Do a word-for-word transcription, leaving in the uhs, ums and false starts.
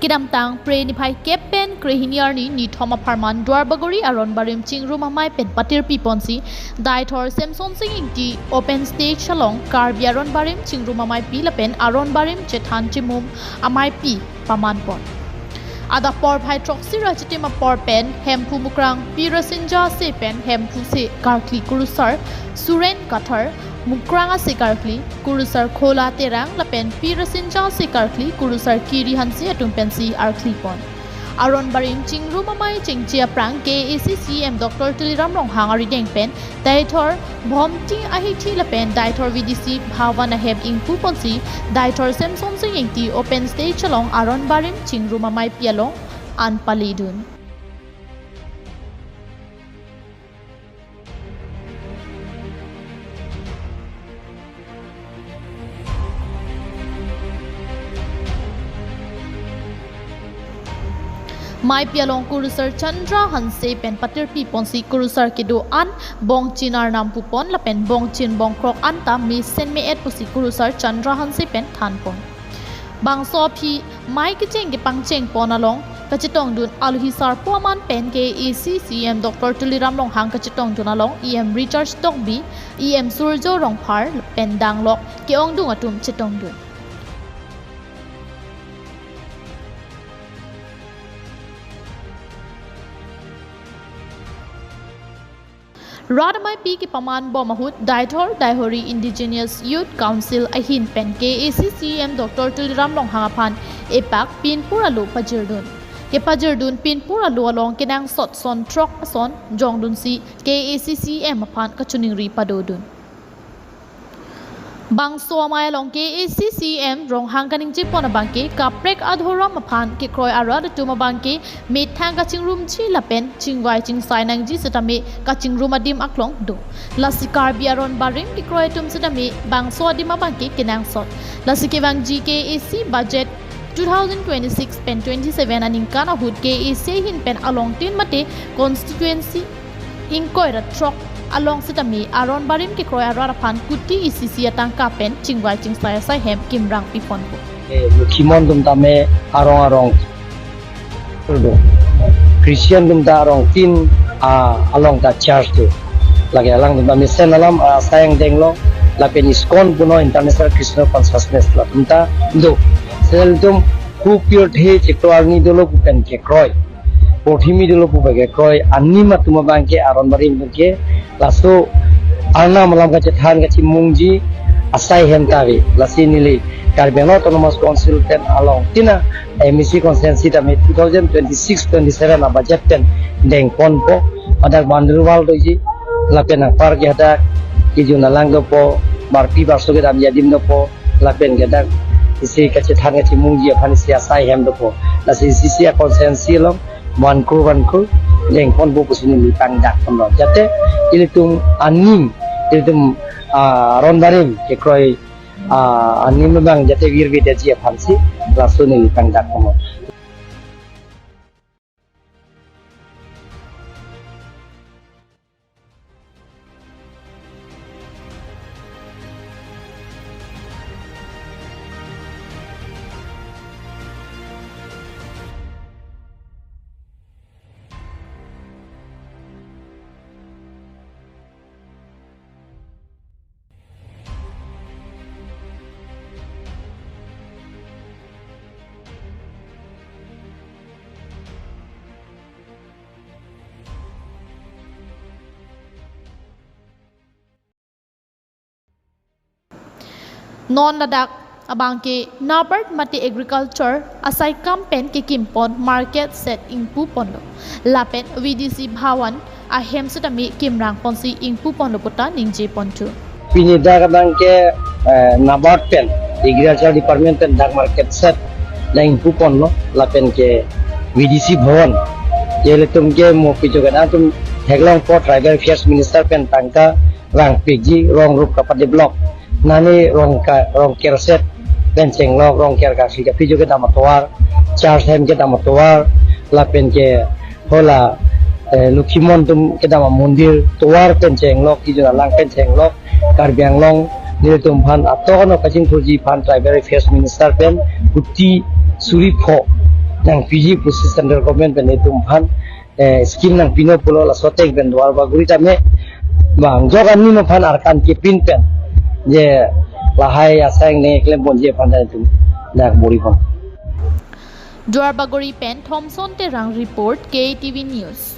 Kedamtang Phre niphai kep pen krehini arni nithom apharman Duarbagori aron barim chingrum amei pen patirpi ponsi Deithor Semsonsing Ingti open stage along Karbi aron barim chingrum ameipi lapen aron barim chethan chimum ameipi paman pon. Adap porphai throksi ra chitim apor pen Hemphu Mukrang Pi Rasinja ase pen Hemphu ase karkli Kurusar Suren Kathar, Mukrang ase karkli Kurusar Khola Terang lapen Pi Rasinja ase karkli Kurusar Kiri Hanse atum pensi arkli pon. Aron barim chingrum amei chengche aphrang K A A C C E M Doctor Tuliram Ronghang arideng pen Deithor Bhomti ahithi lapen Deithor V D C Bhavan ahem ingpu ponsi Deithor Semsonsing Ingti open stage along aron barim chingrum ameipi along an paledun. Meipi along Kurusar Chandra Hanse pen patirpi ponsi Kurusar kedo an bongchin arnam pupon lapen bongchin bongkrok anta mesen me-et pusi Kurusar Chandra Hanse pen thanpon. Bangso aphi mei kecheng kepangcheng pon along kachetongdun alohi sarpo aman pen K A A C C E M Doctor Tuliram Ronghang kachetongdun along E M Richard Tokbi, E M Surjo Rongphar pen danglok ke-ongdung atum chetongdun. Rat ameipi kepaman bom ahut Deithor Deihori Indigenous Youth Council ahin pen K A A C C E M Doctor Tuliram Ronghang aphan epak pinpur alo pajirdun. Kepajirdun pinpur alo along kenangsot son throk ason jongdunsi K A A C C E M aphan kachiningri padodun. Bangso amei along K A A C C E M Ronghang kaningje pon abangke kaprek adhorom aphan kekroi arat atum abangke methang kachingrumji lapen chingvai chingsai nangji setame kachingrum adim aklong do. Lasi Karbi aron barim kekroi atum setame bangso adim abangke kenangsot. Lasi kevangji K A A C budget two thousand twenty-six pen twenty-seven aningkan ahut K A A C ahin pen alongtin mate constituency ingkoi ra throk along setame aron barim kekroi arat aphan kuti isi isi atangka pen chingvai chingsai asai hem kimrang piponpo. Eh, Lokhimon atum tame arong arong Christian atum ta arong tin, ah, along ta church do. Lake alangtum ta mesen alam, ah, asai angdeng lo, lapen ISKCON puno International Christian Consciousness latum ta do. Sel atum hu pirthe chiklo arni dolo pu pen kekroi, porthimi dolo pu pen kekroi, anim atum abangke aron barim atum ke laso arnam alam kachethan kachimungji asai hem ta ave. Lasi neli Karbi Anglong Autonomous Council pen alongtin a M A C constituency tame two thousand twenty-six twenty-seven a budget pen dengponpo, hadak boundary wall doji, lapen anpar ke hadak kejun alang dopo, barpi barso kedamji adim dopo, lapen ke hadak isi kachethan kachimungji aphan isi asai hem dopo. Lasi isi isi a constituency along one crore one crore dengponpo pusi neli pangdak ponlo. Jate ilitum anim, ilitum, ah, aron barim kekroi, ah, anim abang jate virvidetji aphansi laso neli pangdak ponlo. Non ladak abangke NABARD mate agriculture asaikam pen kekimpon market shed ingpuponlo. Lapen V D C Bhawan ahem setame kimrang ponsi ingpuponlo puta ningje ponthu. Pini dak abangke, eh, NABARD pen, Agriculture Department pen dak market shed dak ingpuponlo, lapen ke V D C Bhawan. Ilitum ke mo pijo kedam atum theklongpo, Tribal Affairs Minister pen tangka vangpikji, rong rup kapade block. Nani rong ka, rong kerset pen chenglok, rong ker ka si ka pijo kedam atovar, church hem kedam atovar, lapen ke hala, eh, Lokhimon atum kedam amondir tovar pen chenglok, kejun alang pen chenglok, Karbi Anglong nelitum aphan atok ano kachingthurji aphan Tribal Affairs Minister pen kuti suri pho nangpiji pusi central government pen itum aphan eh, scheme nangpinon pulo, laso ateng pen Duar Bagori tame bang jok ani aphan arkan kepin pen je lahai asai ne klem ponji aphan ta itum dak bor-i pon. Duar Bagori pen Thomson Terang report, K T V News.